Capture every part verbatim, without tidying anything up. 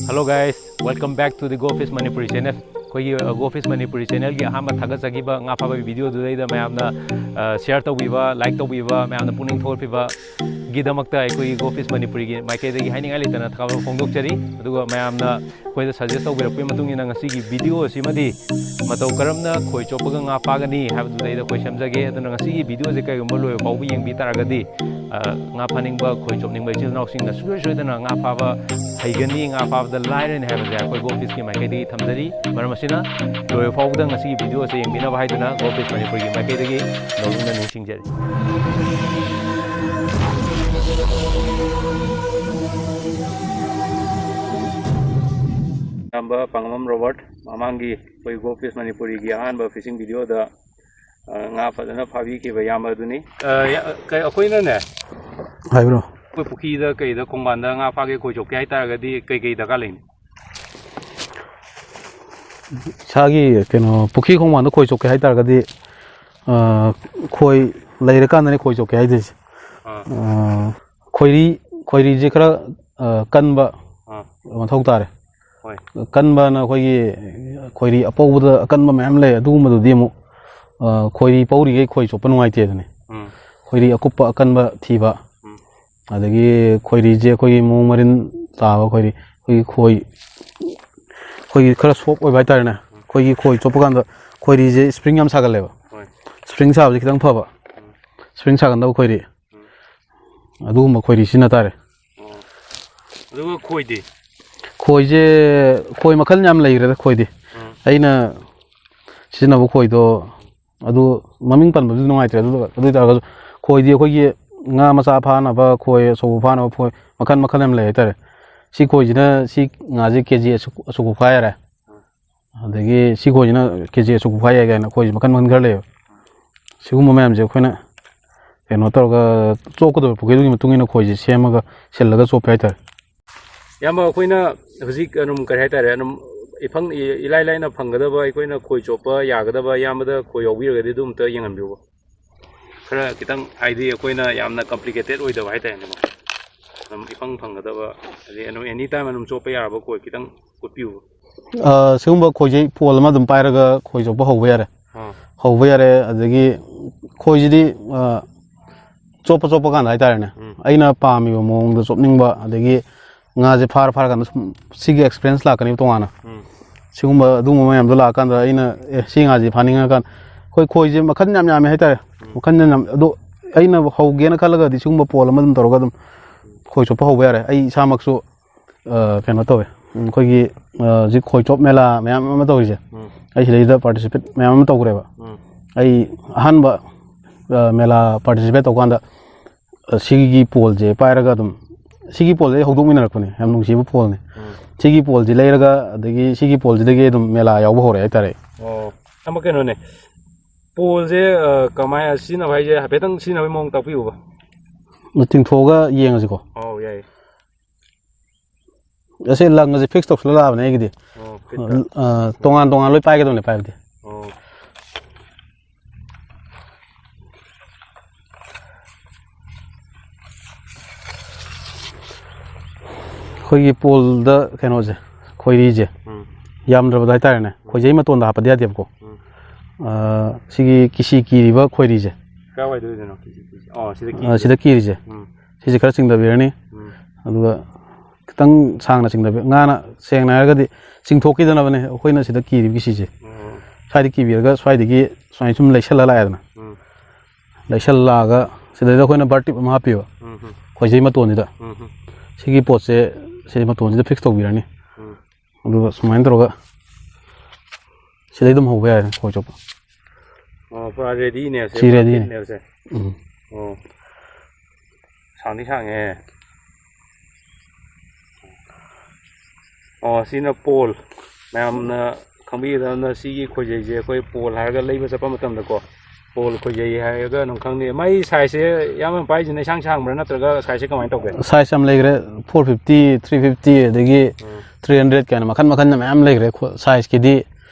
Hello guys, welcome back to the Go Fish Manipuri channel. ꯑꯩꯈꯣꯏꯒꯤ Go Fish Manipuri channelꯒꯤ ꯑꯍꯥꯟꯕ ꯊꯥꯒꯠꯆꯈꯤꯕ ꯉꯥ ꯐꯥꯕꯒꯤ videoꯗꯨꯗꯩꯗ ꯃꯌꯥꯝꯅ share ꯇꯧꯕꯤꯕ, like ꯇꯧꯕꯤꯕ, ꯃꯌꯥꯝꯅ ꯄꯨꯛꯅꯤꯡ ꯊꯧꯒꯠꯄꯤꯕꯒꯤꯗꯃꯛꯇ ꯑꯩꯈꯣꯏꯒꯤ Go Fish Manipuriꯒꯤ ꯃꯥꯏꯀꯩꯗꯒꯤ ꯍꯥꯏꯅꯤꯡꯉꯥꯏ ꯂꯩꯇꯅ ꯊꯥꯒꯠꯄ ꯐꯣꯡꯗꯣꯛꯆꯔꯤ꯫ ꯑꯗꯨꯒ ꯃꯌꯥꯝꯅ ꯑꯩꯈꯣꯏꯗ suggest ꯇꯧꯕꯤꯔꯛꯄꯒꯤ ꯃꯇꯨꯡ ꯏꯟꯅ ꯉꯁꯤꯒꯤ video ꯑꯁꯤꯃꯗꯤ ꯃꯇꯧ ꯀꯔꯝꯅ ꯈꯣꯏ ꯆꯣꯞꯄꯒ ꯉꯥ ꯐꯥꯒꯅꯤ ꯍꯥꯏꯕꯗꯨꯗꯩꯗ ꯑꯩꯈꯣꯏ ꯁꯦꯝꯖꯒꯦ꯫ ꯑꯗꯨꯅ ꯉꯁꯤꯒꯤ videoꯁꯦ ꯀꯔꯤꯒꯨꯝꯕ ꯂꯣꯏꯕ ꯐꯥꯎꯕ ꯌꯦꯡꯕꯤ ꯇꯥꯔꯒꯗꯤ, ꯑ, ꯉꯥ ꯐꯥꯅꯤꯡꯕ, ꯈꯣꯏ ꯆꯣꯞꯅꯤꯡꯕ ꯏꯆꯤꯜ ꯏꯅꯥꯎꯁꯤꯡꯅ ꯁꯨꯡꯁꯣꯏ ꯁꯣꯏꯗꯅ ꯉꯥ ꯐꯥꯕ ꯍꯩꯒꯅꯤ, ꯉꯥ ꯐꯥꯕꯗ ꯂꯥꯏꯔꯅꯤ ꯍꯥꯏꯕꯁꯦ ꯑꯩꯈꯣꯏ Go Fishꯀꯤ ꯃꯥꯏꯀꯩꯗꯒꯤ ꯊꯝꯖꯔꯤ꯫ ꯃꯔꯝ ꯑꯁꯤꯅ ꯂꯣꯏꯕ ꯐꯥꯎꯕꯗ ꯉꯁꯤꯒꯤ videoꯁꯦ ꯌꯦꯡꯕꯤꯅꯕ ꯍꯥꯏꯗꯨꯅ Go Fish ꯃꯅꯤꯄꯨꯔꯒꯤ ꯃꯥꯏꯀꯩꯗꯒꯤ ꯅꯧꯅ ꯅꯤꯡꯁꯤꯡꯖꯔꯤ꯫ ꯏꯌꯥꯝꯕ ꯄꯥꯡꯉꯝ ꯔꯣꯕꯔꯠ, ꯃꯃꯥꯡꯒꯤ ꯑꯩꯈꯣꯏ Go Fish ꯃꯅꯤꯄꯨꯔꯤꯒꯤ ꯑꯍꯥꯟꯕ fishing videoꯗ, ꯑ, ꯉꯥ ꯐꯖꯅ ꯐꯥꯕꯤꯈꯤꯕ ꯏꯌꯥꯝꯕ ꯑꯗꯨꯅꯤ꯫ ꯑ, ꯌꯥ-, ꯀꯩ-, ꯑꯩꯈꯣꯏꯅꯅꯦ, ꯍꯥꯏꯕ꯭ꯔꯣ? ꯑꯩꯈꯣꯏ ꯄꯨꯈ꯭ꯔꯤꯗ ꯀꯩꯗ ꯈꯣꯡꯕꯥꯟꯗ ꯉꯥ ꯐꯥꯒꯦ ꯈꯣꯏ ꯆꯣꯞꯀꯦ ꯍꯥꯏꯇꯥꯔꯒꯗꯤ ꯀꯩ ꯀꯩ ꯗꯔꯀꯥꯔ ꯂꯩꯅꯤ? ꯏꯁꯥꯒꯤ ꯀꯩꯅꯣ ꯄꯨꯈ꯭ꯔꯤ ꯈꯣꯡꯕꯥꯟꯗ ꯈꯣꯏ ꯆꯣꯞꯀꯦ ꯍꯥꯏꯇꯥꯔꯒꯗꯤ, ꯑ, ꯈꯣꯏ ꯂꯩꯔꯀꯥꯟꯗꯅꯦ ꯈꯣꯏ ꯆꯣꯞꯀꯦ ꯍꯥꯏꯗꯣꯏꯁꯦ꯫ ꯑꯥ꯫ ꯑ, ꯈꯣꯏꯔꯤ, ꯈꯣꯏꯔꯤꯁꯦ ꯈꯔ, ꯑ, ꯀꯟꯕ ꯑꯥ꯫ ꯃꯊꯧ ꯇꯥꯔꯦ꯫ ꯍꯣꯏ꯫ ꯀꯟꯕꯅ ꯑꯩꯈꯣꯏꯒꯤ ꯈꯣꯏꯔꯤ ꯑꯄꯧꯕꯗ ꯑꯀꯟꯕ ꯃꯌꯥꯝ ꯂꯩ, ꯑꯗꯨꯒꯨꯝꯕꯗꯨꯗꯤ ꯑꯃꯨꯛ, ꯑ, ꯈꯣꯏꯔꯤ ꯄꯧꯔꯤꯈꯩ ꯈꯣꯏ ꯆꯣꯞꯄ ꯅꯨꯡꯉꯥꯏꯇꯦ ꯑꯗꯨꯅꯤ꯫ ꯎꯝ꯫ ꯈꯣꯏꯔꯤ ꯑꯀꯨꯞꯄ ꯑꯀꯟꯕ ꯊꯤꯕ꯫ ꯎꯝ꯫ ꯑꯗꯒꯤ ꯈꯣꯏꯔꯤꯁꯦ ꯑꯩꯈꯣꯏꯒꯤ ꯃꯑꯣꯡ ꯃꯔꯤꯟ ꯇꯥꯕ ꯈꯣꯏꯔꯤ, ꯑꯩꯈꯣꯏꯒꯤ ꯈꯣꯏ, ꯑꯩꯈꯣꯏꯒꯤ ꯈꯔ soft ꯑꯣꯏꯕ ꯍꯥꯏꯇꯥꯔꯦꯅꯦ꯫ ꯎꯝ꯫ ꯑꯩꯈꯣꯏꯒꯤ ꯈꯣꯏ ꯆꯣꯞꯄ ꯀꯥꯟꯗ ꯈꯣꯏꯔꯤꯁꯦ spring ꯌꯥꯝ ꯁꯥꯒꯜꯂꯦꯕ꯫ ꯍꯣꯏ꯫ Spring ꯁꯥꯕꯁꯦ ꯈꯤꯇꯪ ꯐꯕ꯫ ꯎꯝ꯫ Spring ꯁꯥꯒꯟꯗꯕ ꯈꯣꯏꯔꯤ꯫ ꯎꯝ꯫ ꯑꯗꯨꯒꯨꯝꯕ ꯈꯣꯏꯔꯤ ꯁꯤꯖꯤꯟꯅ ꯇꯥꯔꯦ꯫ ꯑꯣ꯫ ꯑꯗꯨꯒ ꯈꯣꯏꯗꯤ? ꯈꯣꯏꯁꯦ, ꯈꯣꯏ ꯃꯈꯜ ꯌꯥꯝ ꯂꯩꯈ꯭ꯔꯦꯗ ꯈꯣꯏꯗꯤ꯫ ꯎꯝ꯫ ꯑꯩꯅ ꯁꯤꯖꯤꯟꯅꯕ ꯈꯣꯏꯗꯣ ꯑꯗꯨ ꯃꯃꯤꯡ ꯄꯟꯕꯗꯨ ꯅꯨꯡꯉꯥꯏꯇ꯭ꯔꯦ꯫ ꯑꯗꯨ, ꯑꯗꯨ ꯑꯣꯏ ꯇꯥꯔꯒꯁꯨ ꯈꯣꯏꯗꯤ ꯑꯩꯈꯣꯏꯒꯤ ꯉꯥ ꯃꯆꯥ ꯐꯥꯅꯕ ꯈꯣꯏ, ꯑꯆꯧꯕ ꯐꯥꯅꯕ ꯈꯣꯏ ꯃꯈꯜ ꯃꯈꯜ ꯌꯥꯝ ꯂꯩ ꯍꯥꯏꯇꯥꯔꯦ꯫ ꯁꯤ ꯈꯣꯏꯁꯤꯅ ꯁꯤ ꯉꯥꯁꯦ KG ꯑꯁꯨꯛ, ꯑꯁꯨꯛ ꯐꯥ ꯌꯥꯔꯦ꯫ ꯑꯗꯒꯤ ꯁꯤ ꯈꯣꯏꯁꯤꯅ KG ꯑꯁꯨꯛ ꯐꯥ ꯌꯥꯏ ꯀꯥꯏꯅ ꯈꯣꯏꯁꯦ ꯃꯈꯜ ꯃꯈꯜ ꯈꯔ ꯂꯩꯌꯦꯕ꯫ ꯁꯤꯒꯨꯝꯕ ꯃꯌꯥꯝꯁꯦ ꯑꯩꯈꯣꯏꯅ ꯀꯩꯅꯣ ꯇꯧꯔꯒ ꯆꯣꯞꯀꯗꯕ ꯄꯨꯈ꯭ꯔꯤꯗꯨꯒꯤ ꯃꯇꯨꯡ ꯏꯟꯅ ꯈꯣꯏꯁꯦ ꯁꯦꯝꯃꯒ ꯁꯤꯜꯂꯒ ꯆꯣꯞꯄꯦ ꯍꯥꯏꯇꯥꯔꯦ꯫ ꯏꯌꯥꯝꯕ, ꯑꯩꯈꯣꯏꯅ ꯍꯧꯖꯤꯛ ꯑꯗꯨꯝ ꯀꯔꯤ ꯍꯥꯏꯇꯥꯔꯦ, ꯑꯗꯨꯝ ꯏꯐꯪ-, ꯏ-, ꯏꯂꯥꯏ ꯂꯥꯏꯅ ꯐꯪꯒꯗꯕ, ꯑꯩꯈꯣꯏꯅ ꯈꯣꯏ ꯆꯣꯞꯄ ꯌꯥꯒꯗꯕ, ꯏꯌꯥꯝꯕꯗ ꯈꯣꯏ ꯌꯥꯎꯕꯤꯔꯒꯗꯤ ꯑꯗꯨ ꯑꯝꯇ ꯌꯦꯡꯍꯟꯕꯤꯌꯨꯕ꯫ ꯈꯔ ꯈꯤꯇꯪ, ꯍꯥꯏꯗꯤ ꯑꯩꯈꯣꯏꯅ ꯌꯥꯝꯅ complicated ꯑꯣꯏꯗꯕ ꯍꯥꯏꯇꯥꯔꯦꯅꯦꯀꯣ꯫ ꯑꯗꯨꯝ ꯏꯐꯪ ꯐꯪꯒꯗꯕ, ꯑꯗꯩ ꯑꯗꯨꯝ ꯑꯦꯅꯤ ꯇꯥꯏꯝ ꯑꯗꯨꯝ ꯆꯣꯞꯄ ꯌꯥꯔꯕ ꯈꯣꯏ ꯈꯤꯇꯪ ꯎꯠꯄꯤꯌꯨ꯫ ꯑ, ꯁꯤꯒꯨꯝꯕ ꯈꯣꯏꯖꯩ ꯄꯣꯜ ꯑꯃ ꯑꯗꯨꯝ ꯄꯥꯏꯔꯒ ꯈꯣꯏ ꯆꯣꯞꯄ ꯍꯧꯕ ꯌꯥꯔꯦ꯫ ꯑꯥ꯫ ꯍꯧꯕ ꯌꯥꯔꯦ꯫ ꯑꯗꯒꯤ ꯈꯣꯏꯁꯤꯗꯤ, ꯑ, ꯆꯣꯞꯄ ꯆꯣꯞꯄ ꯀꯥꯟꯗ ꯍꯥꯏꯇꯥꯔꯦꯅꯦ, ꯎꯝ꯫ ꯑꯩꯅ ꯄꯥꯝꯃꯤꯕ ꯃꯑꯣꯡꯗ ꯆꯣꯞꯅꯤꯡꯕ, ꯑꯗꯒꯤ ꯉꯥꯁꯦ ꯐꯥꯔ ꯐꯥꯔ ꯀꯥꯟꯗ ꯁꯨꯝ ꯁꯤꯒꯤ ꯑꯦꯛꯁꯄꯤꯔꯤꯌꯦꯟꯁ ꯂꯥꯛꯀꯅꯦꯕ ꯇꯣꯉꯥꯟꯅ꯫ ꯎꯝ꯫ ꯁꯤꯒꯨꯝꯕ ꯑꯗꯨꯒꯨꯝꯕ ꯃꯌꯥꯝꯗꯣ ꯂꯥꯛꯑꯀꯥꯟꯗ ꯑꯩꯅ, "ꯑꯦ, ꯁꯤ ꯉꯥꯁꯦ ꯐꯥꯅꯤꯡꯉꯀꯥꯟꯗ", ꯑꯩꯈꯣꯏ ꯈꯣꯏꯁꯦ ꯃꯈꯜ ꯌꯥꯝ ꯌꯥꯝꯃꯦ ꯍꯥꯏꯇꯥꯔꯦ꯫ ꯎꯝ꯫ ꯃꯈꯜ ꯌꯥꯝ ꯌꯥꯝ-, ꯑꯗꯣ ꯑꯩꯅ ꯍꯧꯒꯦꯅ ꯈꯜꯂꯒꯗꯤ ꯁꯤꯒꯨꯝꯕ ꯄꯣꯜ ꯑꯃ ꯑꯗꯨꯝ ꯇꯧꯔꯒ ꯑꯗꯨꯝ ꯈꯣꯏ ꯆꯣꯞꯄ ꯍꯧꯕ ꯌꯥꯔꯦ꯫ ꯑꯩ ꯏꯁꯥꯃꯛꯁꯨ, ꯑ, ꯀꯩꯅꯣ ꯇꯧꯋꯦ, ꯎꯝ, ꯑꯩꯈꯣꯏꯒꯤ, ꯑ, ꯍꯧꯖꯤꯛ ꯈꯣꯏ ꯆꯣꯞ ꯃꯦꯂꯥ ꯃꯌꯥꯝ ꯑꯃ ꯇꯧꯔꯤꯁꯦ, ꯎꯝ꯫ ꯑꯩ ꯁꯤꯗꯩꯗ ꯄꯥꯔꯇꯤꯁꯤꯄꯦꯠ ꯃꯌꯥꯝ ꯑꯃ ꯇꯧꯈ꯭ꯔꯦꯕ꯫ ꯎꯝ꯫ ꯑꯩ ꯑꯍꯥꯟꯕ, ꯑ, ꯃꯦꯂꯥ ꯄꯥꯔꯇꯤꯁꯤꯄꯦꯠ ꯇꯧꯀꯥꯟꯗ, ꯑ, ꯁꯤꯒꯤ ꯄꯣꯜꯁꯦ ꯄꯥꯏꯔꯒ ꯑꯗꯨꯝ, ꯁꯤꯒꯤ ꯄꯣꯜꯁꯦ ꯑꯩ ꯍꯧꯗꯣꯛꯃꯤꯟꯅꯔꯛꯄꯅꯦ, ꯌꯥꯝ ꯅꯨꯡꯁꯤꯕ ꯄꯣꯜꯅꯦ꯫ ꯎꯝ꯫ ꯁꯤꯒꯤ ꯄꯣꯜꯁꯦ ꯂꯩꯔꯒ, ꯑꯗꯒꯤ ꯁꯤꯒꯤ ꯄꯣꯜꯁꯤꯗꯒꯤ ꯑꯗꯨꯝ ꯃꯦꯂꯥ ꯌꯥꯎꯕ ꯍꯧꯔꯛꯑꯦ ꯍꯥꯏꯇꯥꯔꯦ꯫ ꯑꯣ, ꯑꯃ ꯀꯩꯅꯣꯅꯦ, ꯄꯣꯜꯁꯦ, ꯑ, ꯀꯃꯥꯏꯅ ꯁꯤꯖꯤꯟꯅꯕ ꯍꯥꯏꯁꯦ, ꯍꯥꯏꯐꯦꯠꯇꯪ ꯁꯤꯖꯤꯟꯅꯕꯒꯤ ꯃꯑꯣꯡ ꯇꯥꯛꯄꯤꯌꯨꯕ꯫ ꯆꯤꯡꯊꯣꯛꯑꯒ ꯌꯦꯡꯉꯁꯤꯀꯣ꯫ ꯑꯧ, ꯌꯥꯏꯌꯦ꯫ ꯑꯁꯤ ꯂꯪ ꯑꯁꯤ ꯐꯤꯛꯁ ꯇꯧꯁꯤꯜꯂ ꯂꯥꯛꯑꯕꯅꯦ ꯑꯩꯒꯤꯗꯤ꯫ ꯑꯣ, ꯐꯤꯠꯇ꯫ ꯑ, ꯇꯣꯉꯥꯟ ꯇꯣꯉꯥꯟ ꯂꯣꯏ ꯄꯥꯏꯒꯗꯕꯅꯦ ꯄꯥꯏꯕꯗꯤ꯫ ꯑꯣ꯫ ꯑꯩꯈꯣꯏꯒꯤ ꯄꯣꯜꯗ ꯀꯩꯅꯣꯁꯦ, ꯈꯣꯏꯔꯤꯁꯦ, ꯎꯝ꯫ ꯌꯥꯝꯗ꯭ꯔꯕꯗ ꯍꯥꯏꯇꯥꯔꯦꯅꯦ, ꯎꯝ꯫ ꯈꯣꯏꯖꯩ ꯃꯇꯣꯟꯗ ꯍꯥꯞꯄꯗꯤ ꯌꯥꯗꯦꯕꯀꯣ꯫ ꯎꯝ꯫ ꯑ, ꯁꯤꯒꯤ ꯀꯤꯁꯤ ꯀꯤꯔꯤꯕ ꯈꯣꯏꯔꯤꯁꯦ꯫ ꯀꯥꯏꯋꯥꯏꯗ ꯑꯣꯏꯗꯣꯏꯅꯣ ꯀꯤꯁꯤ ꯀꯤꯔꯤꯁꯦ? ꯑꯣ, ꯁꯤꯗ ꯑ, ꯀꯤꯔꯤꯁꯦ꯫ ꯁꯤꯗ ꯀꯤꯔꯤꯁꯦ꯫ ꯎꯝ꯫ ꯁꯤꯁꯦ ꯈꯔ ꯆꯤꯡꯊꯕꯤꯔꯅꯤ꯫ ꯎꯝ꯫ ꯑꯗꯨꯒ ꯈꯤꯇꯪ ꯁꯥꯡꯅ ꯆꯤꯡꯊꯕꯤ-, ꯉꯥꯅ ꯁꯦꯡꯅ ꯍꯥꯏꯔꯒꯗꯤ ꯆꯤꯡꯊꯣꯛꯈꯤꯗꯅꯕꯅꯦ ꯑꯩꯈꯣꯏꯅ ꯁꯤꯗ ꯀꯤꯔꯤꯕ ꯀꯤꯁꯤꯁꯦ꯫ ꯎꯝ꯫ ꯁ꯭ꯋꯥꯏꯗ ꯀꯤꯕꯤꯔꯒ ꯁ꯭ꯋꯥꯏꯗꯒꯤ ꯁꯨꯃꯥꯏꯅ ꯁꯨꯝ ꯂꯩꯁꯜꯂ ꯂꯥꯛꯑꯦꯗꯅ꯫ ꯎꯝ꯫ ꯂꯩꯁꯜꯂꯛꯑꯒ ꯁꯤꯗꯩꯗ ꯑꯩꯈꯣꯏꯅ ꯕꯥꯔ ꯇꯤꯞ ꯑꯃ ꯍꯥꯞꯄꯤꯕ ꯎꯝ ꯍꯝ꯫ ꯈꯣꯏꯖꯩ ꯃꯇꯣꯟꯁꯤꯗ꯫ ꯎꯝ ꯍꯝ꯫ ꯁꯤꯒꯤ ꯄꯣꯠꯁꯦ ꯁꯤ ꯃꯇꯣꯟꯁꯤꯗ ꯐꯤꯛꯁ ꯇꯧꯕꯤꯔꯅꯤ꯫ ꯎꯝ꯫ ꯑꯗꯨꯒ ꯁꯨꯃꯥꯏꯅ ꯇꯧꯔꯒ ꯁꯤꯗꯩ ꯑꯗꯨꯝ ꯍꯧꯕ ꯌꯥꯔꯦ ꯈꯣꯏ ꯆꯣꯞꯄ꯫ ꯑꯣ, ꯄꯨꯔꯥ ꯔꯦꯗꯤꯅꯦ ꯁꯦ, ꯁꯤ ꯄꯨꯔꯥ ꯔꯦꯗꯤꯅꯦ꯫ ꯐꯤꯠꯅꯦꯕ ꯁꯦ꯫ ꯎꯝ꯫ ꯑꯣ꯫ ꯁꯥꯡꯗꯤ ꯁꯥꯡꯉꯦ꯫ ꯑꯣ, ꯁꯤꯅ ꯄꯣꯜ꯫ ꯃꯌꯥꯝꯅ ꯈꯪꯕꯤꯒꯗꯕꯅ, ꯁꯤꯒꯤ ꯈꯣꯏꯖꯩꯁꯦ ꯑꯩꯈꯣꯏ ꯄꯣꯜ ꯍꯥꯏꯔꯒ ꯂꯩꯕ ꯆꯠꯄ ꯃꯇꯝꯗꯀꯣ, ꯄꯣꯜ ꯈꯣꯏꯖꯩ ꯍꯥꯏꯔꯒ ꯑꯗꯨꯝ ꯈꯪꯅꯩ꯫ ꯃꯥꯏ ꯁꯥꯏꯖꯁꯦ ꯏꯌꯥꯝꯕꯅ ꯄꯥꯏꯔꯤꯁꯤꯅ ꯏꯁꯥꯡ ꯁꯥꯡꯕ꯭ꯔꯥ, ꯅꯠꯇ꯭ꯔꯒ ꯁꯥꯏꯖꯁꯦ ꯀꯃꯥꯏꯅ ꯇꯧꯒꯦ? ꯁꯥꯏꯖ ꯌꯥꯝ ꯂꯩꯈ꯭ꯔꯦ, ꯐꯣꯔ ꯐꯤꯐꯇꯤ, ꯊ꯭ꯔꯤ ꯐꯤꯐꯇꯤ, ꯑꯗꯒꯤ ꯎꯝ꯫ ꯊ꯭ꯔꯤ ꯍꯟꯗ꯭ꯔꯦꯠ ꯀꯥꯏꯅ ꯃꯈꯟ ꯃꯈꯟ ꯃꯌꯥꯝ ꯂꯩꯈ꯭ꯔꯦ꯫ ꯈꯣ-, ꯁꯥꯏꯖꯀꯤꯗꯤ,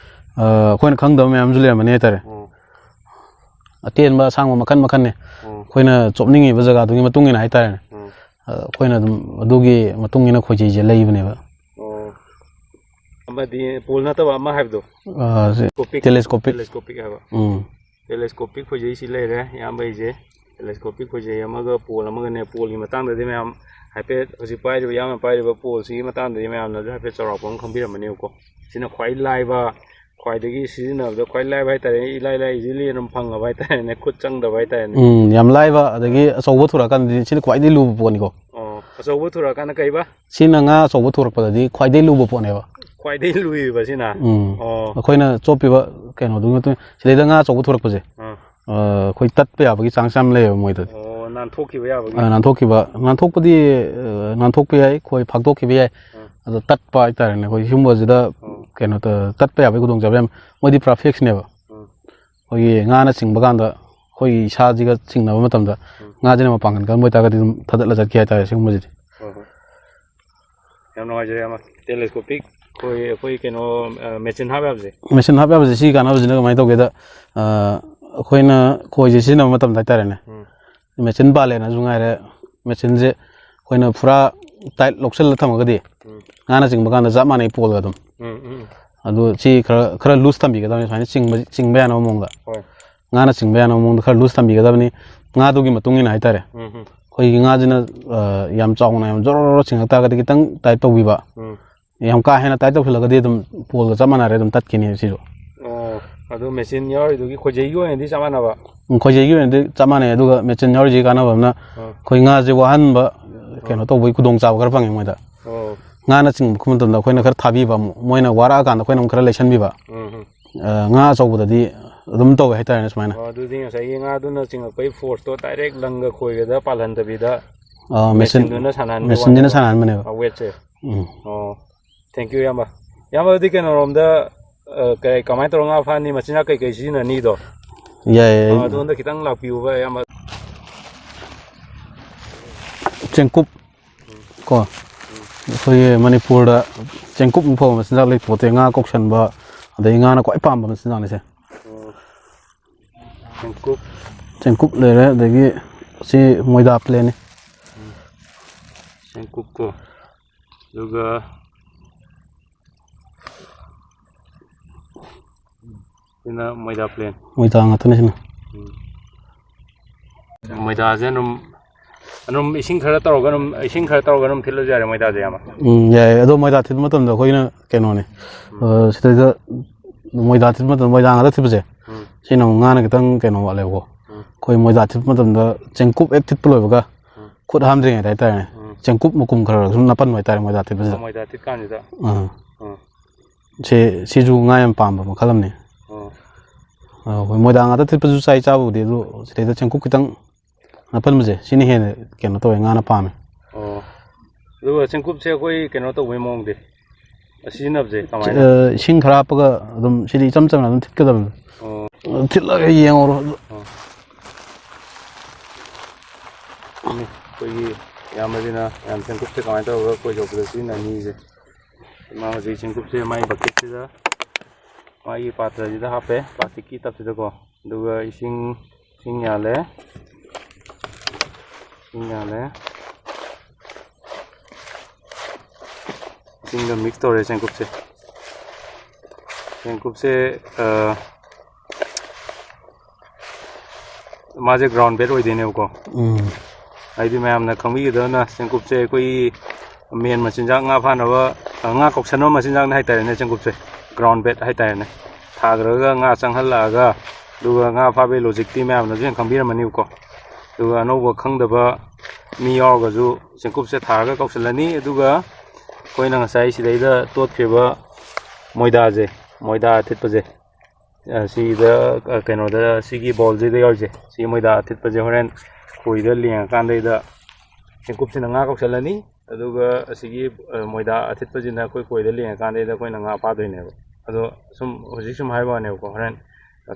ꯑ, ꯑꯩꯈꯣꯏꯅ ꯈꯪꯗꯕ ꯃꯌꯥꯝꯁꯨ ꯂꯩꯔꯝꯃꯅꯤ ꯍꯥꯏꯇꯥꯔꯦ꯫ ꯎꯝ꯫ ꯑꯇꯦꯟꯕ ꯑꯁꯥꯡꯕ ꯃꯈꯟ ꯃꯈꯟꯅꯦ꯫ ꯎꯝ꯫ ꯑꯩꯈꯣꯏꯅ ꯆꯣꯞꯅꯤꯡꯉꯤꯕ ꯖꯒꯥꯗꯨꯒꯤ ꯃꯇꯨꯡ ꯏꯟꯅ ꯍꯥꯏꯇꯥꯔꯦꯅꯦ꯫ ꯎꯝ꯫ ꯑ, ꯑꯩꯈꯣꯏꯅ ꯑꯗꯨꯝ ꯑꯗꯨꯒꯤ ꯃꯇꯨꯡ ꯏꯟꯅ ꯈꯣꯏꯖꯩꯁꯦ ꯂꯩꯕꯅꯦꯕ꯫ ꯑꯣ꯫ ꯑꯃꯗꯤ ꯄꯣꯜ ꯅꯠꯇꯕ ꯑꯃ ꯍꯥꯏꯕꯗꯣ꯫ ꯑ, ꯁꯤ ꯀꯣꯄꯤꯛ꯫ telescopic꯫ Telescopic ꯍꯥꯏꯕ꯫ ꯎꯝ꯫ Telescopic ꯈꯣꯏꯖꯩꯁꯤ ꯂꯩꯔꯦ ꯏꯌꯥꯝꯕꯩꯁꯦ꯫ Telescopic ꯈꯣꯏꯖꯩ ꯑꯃꯒ ꯄꯣꯜ ꯑꯃꯒꯅꯦ꯫ ꯄꯣꯜꯒꯤ ꯃꯇꯥꯡꯗꯗꯤ ꯃꯌꯥꯝ ꯍꯥꯏꯐꯦꯠ ꯍꯧꯖꯤꯛ ꯄꯥꯏꯔꯤꯕ, ꯏꯌꯥꯝꯕꯅ ꯄꯥꯏꯔꯤꯕ ꯄꯣꯜꯁꯤꯒꯤ ꯃꯇꯥꯡꯗꯗꯤ ꯃꯌꯥꯝꯅꯁꯨ ꯍꯥꯏꯐꯦꯠ ꯆꯥꯎꯔꯥꯛꯄ ꯑꯃ ꯈꯪꯕꯤꯔꯝꯃꯅꯦꯕꯀꯣ꯫ ꯁꯤꯅ ꯈ꯭ꯋꯥꯏ ꯂꯥꯏꯕ, ꯈ꯭ꯋꯥꯏꯗꯒꯤ ꯁꯤꯖꯤꯟꯅꯕꯗ ꯈ꯭ꯋꯥꯏ ꯂꯥꯏꯕ ꯍꯥꯏꯇꯥꯔꯦ, ꯏꯂꯥꯏ ꯂꯥꯏ, easily ꯑꯗꯨꯝ ꯐꯪꯉꯕ ꯍꯥꯏꯇꯥꯔꯦꯅꯦ, ꯈꯨꯠ ꯆꯪꯗꯕ ꯍꯥꯏꯇꯥꯔꯦꯅꯦ꯫ ꯎꯝ, ꯌꯥꯝ ꯂꯥꯏꯕ, ꯑꯗꯒꯤ ꯑꯆꯧꯕ ꯊꯨꯔꯛꯑꯀꯥꯟꯗꯗꯤ ꯁꯤꯅ ꯈ꯭ꯋꯥꯏꯗꯒꯤ ꯂꯨꯕ ꯄꯣꯠꯅꯤꯀꯣ꯫ ꯑꯣ, ꯑꯆꯧꯕ ꯊꯨꯔꯛꯑꯀꯥꯟꯗ ꯀꯩꯕ? ꯁꯤꯅ ꯉꯥ ꯑꯆꯧꯕ ꯊꯨꯔꯛꯄꯗꯗꯤ ꯈ꯭ꯋꯥꯏꯗꯒꯤ ꯂꯨꯕ ꯄꯣꯠꯅꯦꯕ꯫ ꯈ꯭ꯋꯥꯏꯗꯩ ꯂꯨꯏꯕ ꯁꯤꯅ? ꯎꯝ꯫ ꯑꯣ꯫ ꯑꯩꯈꯣꯏꯅ ꯆꯣꯞꯄꯤꯕ ꯀꯩꯅꯣꯗꯨꯒꯤ ꯃꯇꯨꯡ ꯁꯤꯗꯩꯗ ꯉꯥ ꯑꯆꯧꯕ ꯊꯨꯔꯛꯄꯁꯦ, ꯑꯥ꯫ ꯑ, ꯑꯩꯈꯣꯏ ꯇꯠꯄ ꯌꯥꯕꯒꯤ ꯆꯥꯟꯁ ꯌꯥꯝ ꯂꯩꯌꯦꯕ ꯃꯣꯏꯗꯗꯤ꯫ ꯑꯣ, ꯅꯥꯟꯊꯣꯛꯈꯤꯕ ꯌꯥꯕꯒꯤ? ꯑ, ꯅꯥꯟꯊꯣꯛꯈꯤꯕ, ꯅꯥꯟꯊꯣꯛꯄꯗꯤ, ꯑ, ꯅꯥꯟꯊꯣꯛꯄ ꯌꯥꯏ, ꯈꯣꯏ ꯐꯥꯛꯇꯣꯛꯈꯤꯕ ꯌꯥꯏ꯫ ꯑꯥ꯫ ꯑꯗꯣ ꯇꯠꯄ ꯍꯥꯏꯇꯥꯔꯦꯅꯦ, ꯑꯩꯈꯣꯏ ꯁꯤꯒꯨꯝꯕꯁꯤꯗ ꯑꯣ꯫ ꯀꯩꯅꯣ ꯇ-, ꯇꯠꯄ ꯌꯥꯕꯒꯤ ꯈꯨꯗꯣꯡꯆꯥꯕ ꯌꯥꯝ, ꯃꯣꯏꯗꯤ ꯄꯨꯔꯥ ꯐꯤꯛꯁꯅꯦꯕ꯫ ꯎꯝ꯫ ꯑꯩꯈꯣꯏꯒꯤ ꯉꯥꯅ ꯆꯤꯡꯕ ꯀꯥꯟꯗ ꯑꯩꯈꯣꯏꯒꯤ ꯏꯁꯥꯁꯤꯒ ꯆꯤꯡꯅꯕ ꯃꯇꯝꯗ ꯎꯝ꯫ ꯉꯥꯁꯤꯅ ꯃꯄꯥꯡꯒꯜ ꯀꯟꯕ ꯑꯣꯏꯇꯥꯔꯒꯗꯤ ꯑꯗꯨꯝ ꯊꯥꯗꯠꯂ ꯆꯠꯈꯤ ꯍꯥꯏꯇꯥꯔꯦ ꯁꯤꯒꯨꯝꯕꯁꯤꯗꯤ꯫ ꯍꯣꯏ, ꯍꯣꯏ꯫ ꯌꯥꯝ ꯅꯨꯡꯉꯥꯏꯖꯔꯦ, ꯏꯌꯥꯝꯕ꯫ Telescopic ꯑꯩꯈꯣꯏ, ꯑꯩꯈꯣꯏ ꯀꯩꯅꯣ, ꯑ, ꯃꯦꯆꯤꯟ ꯍꯥꯞ ꯌꯥꯕꯁꯦ? ꯃꯦꯆꯤꯟ ꯍꯥꯞ ꯌꯥꯕꯁꯦ ꯁꯤꯒꯤ ꯀꯥꯟꯅꯕꯁꯤꯅ ꯀꯃꯥꯏꯅ ꯇꯧꯒꯦꯗ, ꯑ, ꯑꯩꯈꯣꯏꯅ ꯈꯣꯏꯁꯦ ꯁꯤꯖꯤꯟꯅꯕ ꯃꯇꯝꯗ ꯍꯥꯏꯇꯥꯔꯦꯅꯦ, ꯎꯝ꯫ ꯃꯦꯆꯤꯟ ꯄꯥꯜꯂꯦꯅꯁꯨ ꯉꯥꯏꯔꯦ, ꯃꯦꯆꯤꯟꯁꯦ ꯑꯩꯈꯣꯏꯅ ꯄꯨꯔꯥ ꯇꯥꯏꯠ ꯂꯧꯁꯤꯜꯂ ꯊꯝꯃꯒꯗꯤ ꯎꯝ꯫ ꯉꯥꯅ ꯆꯤꯡꯕ ꯀꯥꯟꯗ ꯆꯞ ꯃꯥꯟꯅꯩ ꯄꯣꯜꯒ ꯑꯗꯨꯝ꯫ ꯎꯝ, ꯎꯝ, ꯎꯝ꯫ ꯑꯗꯨ ꯁꯤ ꯈꯔ, ꯈꯔ ꯂꯨꯖ ꯊꯝꯕꯤꯒꯗꯕꯅꯤ, ꯁꯨꯃꯥꯏꯅ ꯆꯤꯡꯕ, ꯆꯤꯡꯕ ꯌꯥꯅꯕ ꯃꯑꯣꯡꯗ꯫ ꯍꯣꯏ꯫ ꯉꯥꯅ ꯆꯤꯡꯕ ꯌꯥꯅꯕ ꯃꯑꯣꯡꯗ ꯈꯔ ꯂꯨꯖ ꯊꯝꯕꯤꯒꯗꯕꯅꯤ꯫ ꯉꯥꯗꯨꯒꯤ ꯃꯇꯨꯡ ꯏꯟꯅ ꯍꯥꯏꯇꯥꯔꯦ꯫ ꯎꯝ, ꯎꯝ꯫ ꯑꯩꯈꯣꯏꯒꯤ ꯉꯥꯁꯤꯅ, ꯑ, ꯌꯥꯝ ꯆꯥꯎꯅ ꯌꯥꯝ ꯖꯣꯔꯣ ꯖꯣꯔꯣ ꯆꯤꯡꯉꯛ ꯇꯥꯔꯒꯗꯤ ꯈꯤꯇꯪ ꯇꯥꯏꯠ ꯇꯧꯕꯤꯕ꯫ ꯎꯝ꯫ ꯌꯥꯝ ꯀꯥ ꯍꯦꯟꯅ ꯇꯥꯏꯠ ꯇꯧꯁꯤꯜꯂꯒꯗꯤ ꯑꯗꯨꯝ ꯄꯣꯜꯒ ꯆꯞ ꯃꯥꯟꯅꯔꯦ, ꯑꯗꯨꯝ ꯇꯠꯈꯤꯅꯤ ꯁꯤꯁꯨ꯫ ꯑꯣ, ꯑꯗꯨ ꯃꯦꯆꯤꯟ ꯌꯥꯎꯔꯤꯗꯨꯒꯤ ꯈꯣꯏꯖꯩꯒꯤ ꯑꯣꯏꯅꯗꯤ ꯆꯞ ꯃꯥꯟꯅꯕ? ꯎꯝ, ꯈꯣꯏꯖꯩꯒꯤ ꯑꯣꯏꯅꯗꯤ ꯆꯞ ꯃꯥꯟꯅꯩ, ꯑꯗꯨꯒ ꯃꯦꯆꯤꯟ ꯌꯥꯎꯔꯤꯁꯤꯒꯤ ꯀꯥꯟꯅꯕ ꯑꯃꯅ ꯑꯥ꯫ ꯑꯩꯈꯣꯏ ꯉꯥꯁꯦ ꯋꯥꯍꯟꯕ ꯀꯩꯅꯣ ꯇꯧꯕꯒꯤ ꯈꯨꯗꯣꯡꯆꯥꯕ ꯈꯔ ꯐꯪꯉꯦ ꯃꯣꯏꯗ꯫ ꯑꯣ꯫ ꯉꯥꯅ ꯆꯤꯡꯕ ꯃꯇꯝꯗ ꯑꯩꯈꯣꯏꯅ ꯈꯔ ꯊꯥꯕꯤꯕ ꯑꯃꯨꯛ, ꯃꯣꯏꯅ ꯋꯥꯔꯛꯑꯀꯥꯟꯗ ꯑꯩꯈꯣꯏꯅ ꯑꯃꯨꯛ ꯈꯔ ꯂꯩꯁꯟꯕꯤꯕ꯫ ꯎꯝ, ꯎꯝ꯫ ꯑ, ꯉꯥ ꯑꯆꯧꯕꯗꯗꯤ ꯑꯗꯨꯝ ꯇꯧꯋꯦ ꯍꯥꯏꯇꯥꯔꯦꯅꯦ ꯁꯨꯃꯥꯏꯅ꯫ ꯑꯣ, ꯑꯗꯨꯗꯤ ꯉꯁꯥꯏꯒꯤ ꯉꯥꯗꯨꯅ ꯆꯤꯡꯉꯛꯄꯒꯤ ꯐꯣꯔꯁꯇꯣ ꯗꯥꯏꯔꯦꯛ ꯂꯪꯒ ꯈꯣꯏꯒꯗ ꯄꯥꯜꯍꯟꯗꯕꯤꯗ ꯑ, ꯃꯦꯆꯤꯟ-, ꯃꯦꯆꯤꯟꯗꯨꯅ ꯁꯥꯟꯅꯍꯟꯕꯩ ꯃꯦꯆꯤꯟꯁꯤꯅ ꯋꯥꯅꯦꯕ? ꯁꯥꯟꯅꯍꯟꯕꯅꯦꯕ꯫ ꯑ, ꯋꯦꯠꯁꯦ? ꯎꯝ꯫ ꯑꯣ, thank you, ꯏꯌꯥꯝꯕ꯫ ꯏꯌꯥꯝꯕ, ꯑꯗꯨꯗꯤ ꯀꯩꯅꯣꯔꯣꯝꯗ, ꯑ, ꯀꯩ, ꯀꯃꯥꯏꯅ ꯇꯧꯔꯒ ꯉꯥ ꯐꯥꯅꯤ, ꯃꯆꯤꯟꯖꯥꯛ ꯀꯩꯀꯩ ꯁꯤꯖꯤꯟꯅꯅꯤꯗꯣ? ꯌꯥꯏ, ꯌꯥꯏ, ꯑ, ꯑꯩ ꯑꯗꯣꯝꯗ ꯈꯤꯇꯪ ꯂꯥꯛꯄꯤꯌꯨꯕ, ꯏꯌꯥꯝꯕ꯫ ꯆꯦꯡꯀꯨꯞ ꯀꯣ, ꯑꯩꯈꯣꯏꯒꯤ ꯃꯅꯤꯄꯨꯔꯗ ꯆꯦꯡꯀꯨꯞ ꯃꯨꯛ ꯐꯕ ꯃꯆꯤꯟꯖꯥꯛ ꯂꯩꯄꯣꯠꯇꯦ꯫ ꯉꯥ ꯀꯧꯁꯟꯕ, ꯑꯗꯩ ꯉꯥꯅ ꯈ꯭ꯋꯥꯏ ꯄꯥꯝꯕ ꯃꯆꯤꯟꯖꯥꯛꯅꯤꯁꯦ꯫ ꯆꯦꯡꯀꯨꯞ꯫ ꯆꯦꯡꯀꯨꯞ ꯂꯩꯔꯦ, ꯑꯗꯒꯤ ꯁꯤ ꯃꯣꯏꯗꯥ ꯄ꯭ꯂꯦꯟꯅꯤ꯫ ꯆꯦꯡꯀꯨꯞꯀꯣ, ꯑꯗꯨꯒ ꯁꯤꯅ ꯃꯣꯏꯗꯥ plain꯫ ꯃꯣꯏꯗꯥ ꯉꯥꯛꯇꯅꯦ ꯁꯤꯅ꯫ ꯎꯝ꯫ ꯃꯣꯏꯗꯥꯁꯦ ꯑꯗꯨꯝ, ꯑꯗꯨꯝ ꯏꯁꯤꯡ ꯈꯔ ꯇꯧꯔꯒ ꯑꯗꯨꯝ, ꯏꯁꯤꯡ ꯈꯔ ꯇꯧꯔꯒ ꯑꯗꯨꯝ ꯊꯤꯠꯂꯁꯨ ꯌꯥꯔꯦ ꯃꯣꯏꯗꯥꯁꯦ, ꯏꯌꯥꯝꯕ? ꯎꯝ, ꯌꯥꯏ꯫ ꯑꯗꯣ ꯃꯣꯏꯗꯥ ꯊꯤꯠꯄ ꯃꯇꯝꯗ ꯑꯩꯈꯣꯏꯅ ꯀꯩꯅꯣꯅꯦ, ꯎꯝ꯫ ꯑ, ꯁꯤꯗꯩꯗ ꯃꯣꯏꯗꯥ ꯊꯤꯠꯄ ꯃꯇꯝꯗ, ꯃꯣꯏꯗꯥ ꯉꯥꯛꯇ ꯊꯤꯠꯄꯁꯦ, ꯎꯝ꯫ ꯁꯤꯅ ꯑꯃꯨꯛ ꯉꯥꯅ ꯈꯤꯇꯪ ꯀꯩꯅꯣ ꯋꯥꯠꯂꯦꯕꯀꯣ꯫ ꯎꯝ꯫ ꯑꯩꯈꯣꯏ ꯃꯣꯏꯗꯥ ꯊꯤꯠꯄ ꯃꯇꯝꯗ ꯆꯦꯡꯀꯨꯞ ꯍꯦꯛ ꯊꯤꯠꯄ ꯂꯣꯏꯕꯒ, ꯎꯝ꯫ ꯈꯨꯠ ꯍꯥꯝꯗ꯭ꯔꯤꯉꯩꯗ ꯍꯥꯏꯇꯥꯔꯦꯅꯦ, ꯎꯝ꯫ ꯆꯦꯡꯀꯨꯞ ꯃꯀꯨꯝ ꯈꯔ ꯈꯔ ꯁꯨꯝ ꯅꯞꯍꯟꯕ ꯍꯥꯏꯇꯥꯔꯦ, ꯃꯣꯏꯗꯥ ꯊꯤꯠꯄꯁꯤꯗ꯫ ꯑꯣ, ꯃꯣꯏꯗꯥ ꯊꯤꯠ ꯀꯥꯟꯁꯤꯗ꯫ ꯑꯥ꯫ ꯎꯝ꯫ ꯁꯤ, ꯁꯤꯁꯨ ꯉꯥ ꯌꯥꯝ ꯄꯥꯝꯕ ꯃꯈꯜ ꯑꯃꯅꯤ꯫ ꯑꯣ꯫ ꯑ, ꯍꯣꯏ, ꯃꯣꯏꯗꯥ ꯉꯥꯛꯇ ꯊꯤꯠꯄꯁꯨ ꯆꯥꯏ ꯆꯥꯕꯕꯨꯗꯤ, ꯑꯗꯨ ꯁꯤꯗꯩꯗ ꯆꯦꯡꯀꯨꯞ ꯈꯤꯇꯪ ꯅꯞꯍꯟꯕꯁꯦ, ꯁꯤꯅ ꯍꯦꯟꯅ ꯀꯩꯅꯣ ꯇꯧꯋꯦ, ꯉꯥꯅ ꯄꯥꯝꯃꯦ꯫ ꯑꯣ꯫ ꯑꯗꯨꯒ ꯆꯦꯡꯀꯨꯞꯁꯦ ꯑꯩꯈꯣꯏ ꯀꯩꯅꯣ ꯇꯧꯕꯩ ꯃꯑꯣꯡꯗꯤ, ꯁꯤꯖꯤꯟꯅꯕꯁꯦ ꯀꯃꯥꯏꯅ? ꯑ, ꯏꯁꯤꯡ ꯈꯔ ꯍꯥꯞꯄꯒ ꯑꯗꯨꯝ, ꯁꯤꯗꯤ ꯏꯆꯝ ꯆꯝꯅ ꯑꯗꯨꯝ ꯊꯤꯠꯀꯗꯕꯅꯤ꯫ ꯑꯣ꯫ ꯑ, ꯊꯤꯠꯂꯒ ꯌꯦꯡꯉꯨꯔꯣ꯫ ꯑꯣ꯫ ꯁꯤꯅꯤ ꯑꯩꯈꯣꯏꯒꯤ ꯏꯌꯥꯝꯕꯁꯤꯅ ꯌꯥꯝ ꯆꯦꯡꯀꯨꯞꯁꯦ ꯀꯃꯥꯏꯅ ꯇꯧꯔꯒ ꯈꯣꯏ ꯆꯣꯞꯄꯗ ꯁꯤꯖꯤꯟꯅꯅꯤꯁꯦ꯫ ꯃꯥ ꯍꯧꯖꯤꯛ ꯆꯦꯡꯀꯨꯞꯁꯦ ꯃꯥꯒꯤ bucketꯁꯤꯗ, ꯃꯥꯒꯤ ꯄꯥꯇ꯭ꯔꯁꯤꯗ ꯍꯥꯞꯄꯦ, plasticꯀꯤ tubꯁꯤꯗꯀꯣ꯫ ꯑꯗꯨꯒ ꯏꯁꯤꯡ, ꯏꯁꯤꯡ ꯌꯥꯜꯂꯦ꯫ ꯏꯁꯤꯡ ꯌꯥꯜꯂꯦ꯫ ꯏꯁꯤꯡꯒ mix ꯇꯧꯔꯦ ꯆꯦꯡꯀꯨꯞꯁꯦ꯫ ꯆꯦꯡꯀꯨꯞꯁꯦ, ꯑ, ꯃꯥꯁꯦ ground bait ꯑꯣꯏꯗꯣꯏꯅꯦꯕꯀꯣ꯫ ꯎꯝ꯫ ꯍꯥꯏꯗꯤ ꯃꯌꯥꯝꯅ ꯈꯪꯕꯤꯒꯗꯕꯅ, ꯆꯦꯡꯀꯨꯞꯁꯦ ꯑꯩꯈꯣꯏꯒꯤ ꯃꯦꯟ ꯃꯆꯤꯟꯖꯥꯛ, ꯉꯥ ꯐꯥꯅꯕ, ꯑ, ꯉꯥ ꯀꯧꯁꯟꯕ ꯃꯆꯤꯟꯖꯥꯛꯅꯦ ꯍꯥꯏꯇꯥꯔꯦꯅꯦ꯫ ꯆꯦꯡꯀꯨꯞꯁꯦ ground bait ꯍꯥꯏꯇꯥꯔꯦꯅꯦ꯫ ꯊꯥꯈ꯭ꯔꯒ ꯉꯥ ꯆꯪꯍꯜꯂꯛꯑꯒ, ꯑꯗꯨꯒ ꯉꯥ ꯐꯥꯕꯒꯤ logicꯇꯤ ꯃꯌꯥꯝꯅꯁꯨ ꯍꯦꯟꯅ ꯈꯪꯕꯤꯔꯝꯃꯅꯤꯕꯀꯣ꯫ ꯑꯗꯨꯒ ꯑꯅꯧꯕ ꯈꯪꯗꯕ ꯃꯤ ꯌꯥꯎꯔꯒꯁꯨ ꯆꯦꯡꯀꯨꯞꯁꯦ ꯊꯥꯔꯒ ꯀꯧꯁꯜꯂꯅꯤ꯫ ꯑꯗꯨꯒ ꯑꯩꯈꯣꯏꯅ ꯉꯁꯥꯏ ꯁꯤꯗꯩꯗ ꯇꯣꯠꯈ꯭ꯔꯤꯕ ꯃꯣꯏꯗꯥꯁꯦ, ꯃꯣꯏꯗꯥ ꯑꯊꯤꯠꯄꯁꯦ, ꯑ, ꯁꯤꯗ, ꯑ, ꯀꯩꯅꯣꯗ, ꯁꯤꯒꯤ bowlꯁꯤꯗ ꯌꯥꯎꯔꯤꯁꯦ, ꯁꯤ ꯃꯣꯏꯗꯥ ꯑꯊꯤꯠꯄꯁꯦ ꯍꯣꯔꯦꯟ ꯈꯣꯏꯗ ꯂꯦꯡꯉꯀꯥꯟꯗꯩꯗ ꯆꯦꯡꯀꯨꯞꯁꯤꯅ ꯉꯥ ꯀꯧꯁꯜꯂꯅꯤ, ꯑꯗꯨꯒ ꯑꯁꯤꯒꯤ, ꯑ, ꯃꯣꯏꯗꯥ ꯑꯊꯤꯠꯄꯁꯤꯅ ꯑꯩꯈꯣꯏ ꯈꯣꯏꯗ ꯂꯦꯡꯉꯀꯥꯟꯗꯩꯗ ꯑꯩꯈꯣꯏꯅ ꯉꯥ ꯐꯥꯗꯣꯏꯅꯦꯕ꯫ ꯑꯗꯣ ꯁꯨꯝ, ꯍꯧꯖꯤꯛ ꯁꯨꯝ ꯍꯥꯏꯕ ꯋꯥꯅꯦꯕꯀꯣ, ꯍꯣꯔꯦꯟ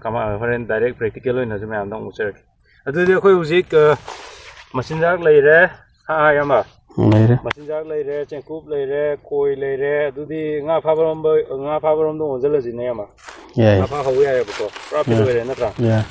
ꯀꯃꯥꯏ-, ꯍꯣꯔꯦꯟ direct practical ꯑꯣꯏꯅꯁꯨ ꯃꯌꯥꯝꯗ ꯑꯃꯨꯛ ꯎꯠꯆꯔꯛꯀꯦ꯫ ꯑꯗꯨꯗꯤ ꯑꯩꯈꯣꯏ ꯍꯧꯖꯤꯛ, ꯑ, ꯃꯆꯤꯟꯖꯥꯛ ꯂꯩꯔꯦ, ꯍꯥ, ꯏꯌꯥꯝꯕ? ꯂꯩꯔꯦ꯫ ꯃꯆꯤꯟꯖꯥꯛ ꯂꯩꯔꯦ, ꯆꯦꯡꯀꯨꯞ ꯂꯩꯔꯦ, ꯈꯣꯏ ꯂꯩꯔꯦ꯫ ꯑꯗꯨꯗꯤ ꯉꯥ ꯐꯥꯕꯔꯣꯝꯕ-, ꯉꯥ ꯐꯥꯕꯔꯣꯝꯗ ꯑꯣꯟꯁꯤꯜꯂꯁꯤꯅꯦ, ꯏꯌꯥꯝꯕ꯫ ꯌꯥꯏ꯫ ꯉꯥ ꯐꯥ ꯍꯧꯕ ꯌꯥꯏꯑꯕꯀꯣ꯫ ꯄꯨꯔꯥ fit ꯌꯥꯏ꯫ ꯑꯣꯏꯔꯦ ꯅꯠꯇ꯭ꯔꯥ? ꯌꯥꯏ꯫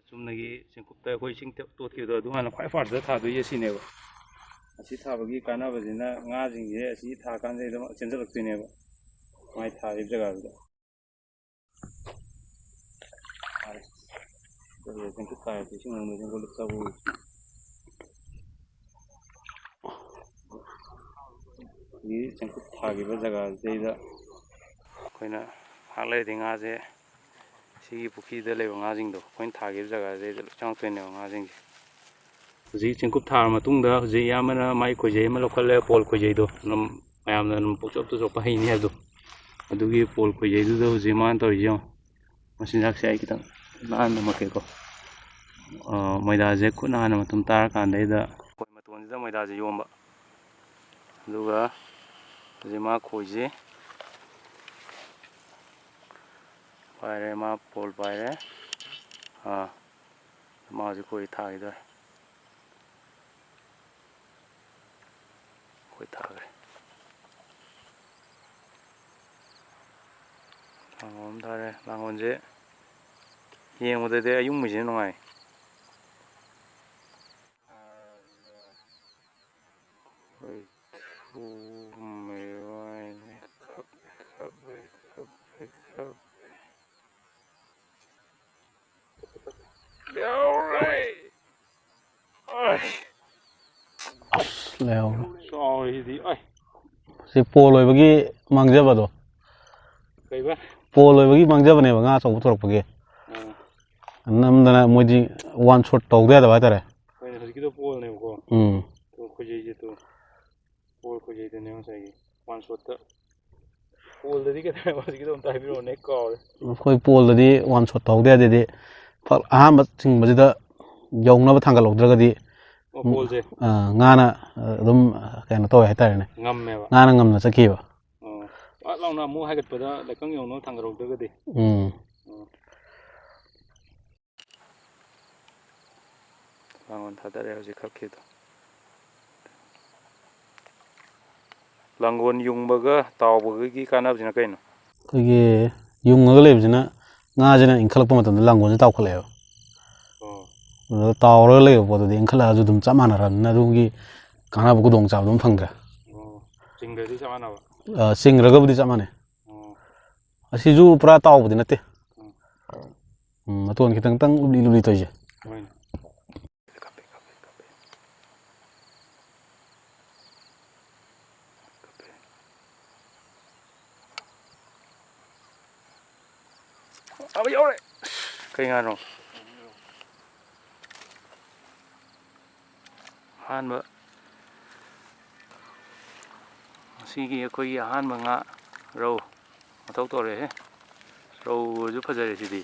ꯆꯨꯝꯅꯒꯤ ꯆꯦꯡꯀꯨꯞꯇ ꯑꯩꯈꯣꯏ ꯏꯁꯤꯡ ꯇꯣꯠꯈꯤꯕꯗꯣ ꯑꯗꯨ ꯍꯥꯟꯅ ꯈ꯭ꯋꯥꯏ ꯐꯥꯔꯁꯇ ꯊꯥꯗꯣꯏꯁꯦ ꯁꯤꯅꯦꯕ꯫ ꯑꯁꯤ ꯊꯥꯕꯒꯤ ꯀꯥꯟꯅꯕꯁꯤꯅ ꯉꯥꯁꯤꯡꯁꯦ ꯑꯁꯤ ꯊꯥꯀꯥꯟꯗ ꯑꯗꯨꯝ ꯆꯦꯟꯁꯤꯜꯂꯛꯇꯣꯏꯅꯦꯕ, ꯃꯥꯏ ꯊꯥꯔꯤꯕ ꯖꯒꯥꯗꯨꯗ꯫ ꯐꯔꯦ꯫ ꯑꯗꯨꯒ ꯆꯦꯡꯀꯨꯞ ꯊꯥꯔꯗꯤ ꯏꯁꯤꯡ ꯃꯅꯨꯡꯗ ꯆꯦꯡꯀꯨꯞ ꯂꯨꯞꯊꯧ꯫ ꯍꯧꯖꯤꯛ ꯆꯦꯡꯀꯨꯞ ꯊꯥꯈꯤꯕ ꯖꯒꯥꯁꯤꯗꯩꯗ ꯑꯩꯈꯣꯏꯅ ꯉꯥꯏꯍꯥꯛ ꯂꯩꯔꯗꯤ ꯉꯥꯁꯦ ꯁꯤꯒꯤ ꯄꯨꯈ꯭ꯔꯤꯗ ꯂꯩꯕ ꯉꯥꯁꯤꯡꯗꯣ ꯑꯩꯈꯣꯏꯅ ꯊꯥꯈꯤꯕ ꯖꯒꯥꯁꯤꯗꯩꯗ ꯂꯣꯏ ꯆꯪꯉꯛꯇꯣꯏꯅꯦꯕ ꯉꯥꯁꯤꯡꯁꯦ꯫ ꯍꯧꯖꯤꯛ ꯆꯦꯡꯀꯨꯞ ꯊꯥꯔ ꯃꯇꯨꯡꯗ ꯍꯧꯖꯤꯛ ꯏꯌꯥꯝꯕꯅ ꯃꯥꯏ ꯈꯣꯏꯖꯩ ꯑꯃ ꯂꯧꯈꯠꯂꯦ, ꯄꯣꯜ ꯈꯣꯏꯖꯩꯗꯣ꯫ ꯑꯗꯨꯝ ꯃꯌꯥꯝꯅ ꯑꯗꯨꯝ ꯄꯣꯛꯆꯣꯞꯇ ꯆꯣꯞꯄ ꯍꯩꯅꯤ ꯍꯥꯏꯕꯗꯣ, ꯑꯗꯨꯒꯤ ꯄꯣꯜ ꯈꯣꯏꯖꯩꯗꯨꯗ ꯍꯧꯖꯤꯛ ꯃꯥꯅ ꯇꯧꯔꯤꯁꯦ ꯌꯦꯡꯉꯣ꯫ ꯃꯆꯤꯟꯖꯥꯛꯁꯦ ꯑꯩ ꯈꯤꯇꯪ ꯅꯥꯟꯅ ꯅꯝꯃꯛꯀꯦꯀꯣ꯫ ꯑ, ꯃꯣꯏꯗꯥꯁꯦ ꯈꯨꯠꯅ ꯍꯥꯟꯅ ꯃꯇꯨꯝ ꯇꯥꯔꯀꯥꯟꯗꯩꯗ ꯑꯩꯈꯣꯏ ꯃꯇꯣꯟꯁꯤꯗ ꯃꯣꯏꯗꯥꯁꯦ ꯌꯣꯝꯕ꯫ ꯑꯗꯨꯒ ꯍꯧꯖꯤꯛ ꯃꯥ ꯈꯣꯏꯁꯦ ꯄꯥꯏꯔꯦ, ꯃꯥ ꯄꯣꯜ ꯄꯥꯏꯔꯦ꯫ ꯑꯥ, ꯃꯥ ꯍꯧꯖꯤꯛ ꯈꯣꯏ ꯊꯥꯈꯤꯗꯣꯔꯦ꯫ ꯈꯣꯏ ꯊꯥꯈ꯭ꯔꯦ꯫ ꯂꯥꯡꯒꯣꯜ ꯑꯃ ꯊꯥꯔꯦ꯫ ꯂꯥꯡꯒꯣꯜꯁꯦ ꯌꯦꯡꯕꯗꯗꯤ ꯑꯌꯨꯛꯃꯩꯁꯤꯅ ꯅꯨꯡꯉꯥꯏ꯫ ꯍꯣꯏ, ꯊꯨꯝꯃꯦ ꯋꯥꯏꯅꯦ꯫ ꯈꯞꯄꯦ, ꯈꯞꯄꯦ, ꯈꯞꯄꯦ, ꯈꯞꯄꯦ꯫ ꯂꯩꯍꯧꯔꯦ꯫ ꯑꯁ, ꯂꯩꯍꯧꯔꯦ꯫ ꯆꯥꯎꯔꯦꯁꯤꯗꯤ꯫ ꯑꯩ꯫ ꯁꯤ ꯄꯣꯜ ꯑꯣꯏꯕꯒꯤ ꯃꯥꯡꯖꯕꯗꯣ꯫ ꯀꯩꯕ? ꯄꯣꯜ ꯑꯣꯏꯕꯒꯤ ꯃꯥꯡꯖꯕꯅꯦꯕ, ꯉꯥ ꯑꯆꯧꯕ ꯊꯣꯔꯛꯄꯒꯤ꯫ ꯑꯥ꯫ ꯅꯝꯗꯅ ꯃꯣꯏꯗꯤ ꯋꯥꯟ ꯁꯣꯠ ꯇꯧꯗ ꯌꯥꯗꯕ ꯍꯥꯏꯇꯥꯔꯦ꯫ ꯍꯣꯏꯅꯦ, ꯍꯧꯖꯤꯛꯀꯤꯗꯣ ꯄꯣꯜꯅꯦꯕꯀꯣ꯫ ꯎꯝ꯫ ꯑꯗꯣ ꯈꯣꯏꯖꯩꯁꯦ ꯇꯨ꯫ ꯄꯣꯜ ꯈꯣꯏꯖꯩꯗꯨꯅꯦ ꯉꯁꯥꯏꯒꯤ ꯋꯥꯟ ꯁꯣꯠꯇ꯫ ꯄꯣꯜꯗꯗꯤ ꯀꯩꯗꯧꯔꯦ? ꯍꯧꯖꯤꯛꯀꯤꯗꯣ ꯑꯝꯇ ꯍꯥꯏꯕꯤꯔꯛꯑꯣꯅꯦ, ꯀꯥꯎꯔꯦ꯫ ꯑꯩꯈꯣꯏ ꯄꯣꯜꯗꯗꯤ ꯋꯥꯟ ꯁꯣꯠ ꯇꯧꯍꯧꯗꯦ ꯍꯥꯏꯗꯨꯗꯤ, ꯐꯛ ꯑꯍꯥꯟꯕ ꯆꯤꯡꯕꯁꯤꯗ ꯌꯧꯅꯕ ꯊꯥꯡꯒꯠꯍꯧꯗ꯭ꯔꯒꯗꯤ, ꯑꯣ, ꯄꯣꯜꯁꯦ꯫ ꯑ, ꯉꯥꯅ, ꯑ, ꯑꯗꯨꯝ, ꯑ, ꯀꯩꯅꯣ ꯇꯧꯋꯦ ꯍꯥꯏꯇꯥꯔꯦꯅꯦ꯫ ꯉꯝꯃꯦꯕ꯫ ꯉꯥꯅ ꯉꯝꯅ ꯆꯠꯈꯤꯕ꯫ ꯑꯣ꯫ ꯄꯥꯛ ꯂꯥꯎꯅ ꯑꯃꯨꯛ ꯍꯥꯏꯒꯠꯄꯗ ꯂꯩꯀꯪ ꯌꯧꯅꯕ ꯊꯥꯡꯒꯠꯍꯧꯗ꯭ꯔꯒꯗꯤ꯫ ꯎꯝ꯫ ꯑꯣ꯫ ꯂꯥꯡꯒꯣꯜ ꯊꯥꯗꯔꯦ ꯍꯧꯖꯤꯛ ꯈꯛꯀꯤꯗꯣ꯫ ꯂꯥꯡꯒꯣꯜ ꯌꯨꯡꯕꯒ ꯇꯥꯎꯕꯒꯒꯤ ꯀꯥꯟꯅꯕꯁꯤꯅ ꯀꯩꯅꯣ? ꯑꯩꯈꯣꯏꯒꯤ ꯌꯨꯡꯉꯒ ꯂꯩꯕꯁꯤꯅ ꯉꯥꯁꯤꯅ ꯏꯟꯈꯠꯂꯛꯄ ꯃꯇꯝꯗ ꯂꯥꯡꯒꯣꯜꯁꯦ ꯇꯥꯎꯈꯠꯂꯛꯑꯦꯕ꯫ ꯑꯗꯣ ꯇꯥꯎꯔꯒ ꯂꯩꯕ ꯄꯣꯠꯇꯨꯗꯤ ꯏꯟꯈꯠꯂꯛꯑꯁꯨ ꯑꯗꯨꯝ ꯆꯞ ꯃꯥꯟꯅꯔꯕꯅꯤꯅ ꯑꯗꯨꯒꯤ ꯀꯥꯟꯅꯕ ꯈꯨꯗꯣꯡꯆꯥꯕꯗꯨꯝ ꯐꯪꯗ꯭ꯔꯦ꯫ ꯑꯣ, ꯆꯤꯡꯗ꯭ꯔꯗꯤ ꯆꯞ ꯃꯥꯟꯅꯕ? ꯑ, ꯆꯤꯡꯈ꯭ꯔꯒꯕꯨꯗꯤ ꯆꯞ ꯃꯥꯟꯅꯩ꯫ ꯑꯣ꯫ ꯑꯁꯤꯁꯨ ꯄꯨꯔꯥ ꯇꯥꯎꯕꯗꯤ ꯅꯠꯇꯦ꯫ ꯎꯝ꯫ ꯎꯝ, ꯃꯇꯣꯟ ꯈꯤꯇꯪ ꯈꯤꯇꯪ ꯎꯞꯂꯤ ꯎꯞꯂꯤ ꯇꯧꯔꯤꯁꯦ꯫ ꯍꯣꯏꯅꯦ꯫ ꯑꯕ ꯌꯧꯔꯦ꯫ ꯀꯩ ꯉꯥꯅꯣ? ꯑꯍꯥꯟꯕ, ꯉꯁꯤꯒꯤ ꯑꯩꯈꯣꯏꯒꯤ ꯑꯍꯥꯟꯕ ꯉꯥ ꯔꯧ ꯃꯊꯧ ꯇꯧꯔꯦꯍꯦ꯫ ꯔꯧꯁꯨ ꯐꯖꯔꯦ ꯁꯤꯗꯤ꯫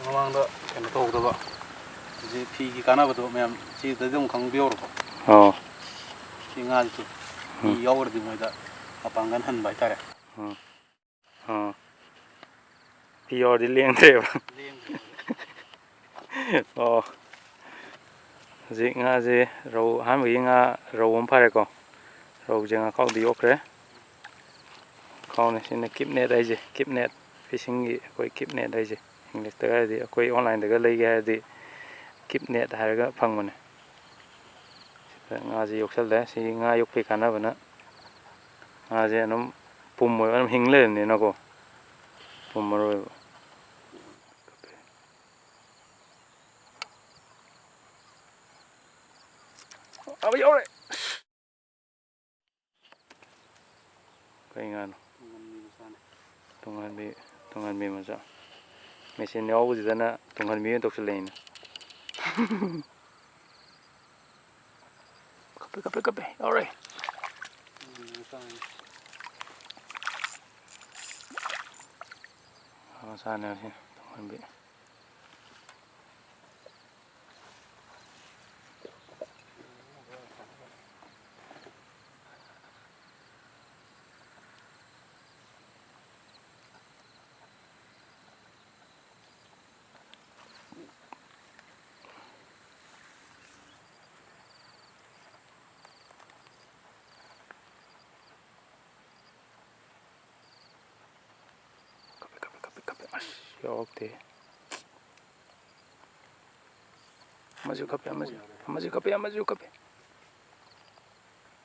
ꯃꯃꯥꯡꯗ ꯀꯩꯅꯣ ꯇꯧꯍꯧꯗꯕ, ꯍꯧꯖꯤꯛ ꯐꯤꯒꯤ ꯀꯥꯟꯅꯕꯗꯣ ꯃꯌꯥꯝ ꯆꯦꯗꯗꯤ ꯑꯃꯨꯛ ꯈꯪꯕꯤꯍꯧꯔꯣꯀꯣ꯫ ꯑꯣ꯫ ꯁꯤ ꯉꯥꯁꯤꯁꯨ ꯐꯤ ꯎꯝ꯫ ꯌꯥꯎꯔꯗꯤ ꯃꯣꯏꯗ ꯃꯄꯥꯡꯒꯜ ꯍꯟꯕ ꯍꯥꯏꯇꯥꯔꯦ꯫ ꯎꯝ꯫ ꯑꯣ꯫ ꯐꯤ ꯌꯥꯎꯔꯗꯤ ꯂꯦꯡꯗ꯭ꯔꯦꯕ꯫ ꯂꯦꯡꯗ꯭ꯔꯦ꯫ ꯑꯣ꯫ ꯍꯧꯖꯤꯛ ꯉꯥꯁꯦ ꯔꯧ, ꯑꯍꯥꯟꯕꯒꯤ ꯉꯥ ꯔꯧ ꯑꯃ ꯐꯥꯔꯦꯀꯣ꯫ ꯔꯧꯁꯦ ꯉꯥꯈꯥꯎꯗ ꯌꯣꯛꯈ꯭ꯔꯦ꯫ ꯈꯥꯎꯅꯤ, ꯁꯤꯅ ꯀꯤꯞ ꯅꯦꯠ ꯍꯥꯏꯁꯦ, ꯀꯤꯞ ꯅꯦꯠ ꯐꯤꯁꯤꯡꯒꯤ ꯑꯩꯈꯣꯏ ꯀꯤꯞ ꯅꯦꯠ ꯍꯥꯏꯁꯦ꯫ ꯏꯪꯂꯤꯁꯇꯒ ꯍꯥꯏꯔꯗꯤ ꯑꯩꯈꯣꯏ ꯑꯣꯟꯂꯥꯏꯟꯗꯒ ꯂꯩꯒꯦ ꯍꯥꯏꯔꯗꯤ ꯀꯤꯞ ꯅꯦꯠ ꯍꯥꯏꯔꯒ ꯐꯪꯕꯅꯦ꯫ ꯁꯤꯗ ꯉꯥꯁꯦ ꯌꯣꯛꯁꯜꯂꯦ꯫ ꯁꯤ ꯉꯥ ꯌꯣꯛꯄꯒꯤ ꯀꯥꯟꯅꯕꯅ ꯉꯥꯁꯦ ꯑꯗꯨꯝ ꯄꯨꯝꯃꯣꯏꯕ, ꯑꯗꯨꯝ ꯍꯤꯡ ꯂꯩꯔꯕꯅꯤꯅꯀꯣ꯫ ꯄꯨꯝꯃꯔꯣꯏꯕ꯫ ꯑꯕ ꯌꯧꯔꯦ꯫ ꯀꯩ ꯉꯥꯅꯣ? ꯇꯨꯡꯍꯟꯕꯤ ꯃꯆꯥꯅꯦ꯫ ꯇꯨꯡꯍꯟꯕꯤ, ꯇꯨꯡꯍꯟꯕꯤ ꯃꯆꯥ꯫ ꯃꯦꯆꯤꯟ ꯌꯥꯎꯕꯁꯤꯗꯅ ꯇꯨꯡꯍꯟꯕꯤ ꯑꯣꯏꯅ ꯇꯧꯁꯤꯜꯂꯛꯏꯅꯦ꯫ ꯀꯞꯄꯦ, ꯀꯞꯄꯦ, ꯀꯞꯄꯦ꯫ ꯌꯥꯎꯔꯦ꯫ ꯇꯨꯡꯍꯟꯕꯤ ꯃꯆꯥꯅꯦ꯫ ꯃꯆꯥꯅꯦ ꯁꯤ ꯇꯨꯡꯍꯟꯕꯤ꯫ ꯀꯞꯄꯦ, ꯌꯥꯎꯔꯛꯇꯦ꯫ ꯑꯃꯁꯨ ꯀꯞꯄꯦ, ꯑꯃꯁꯨ, ꯑꯃꯁꯨ ꯀꯞꯄꯦ, ꯑꯃꯁꯨ ꯀꯞꯄꯦ꯫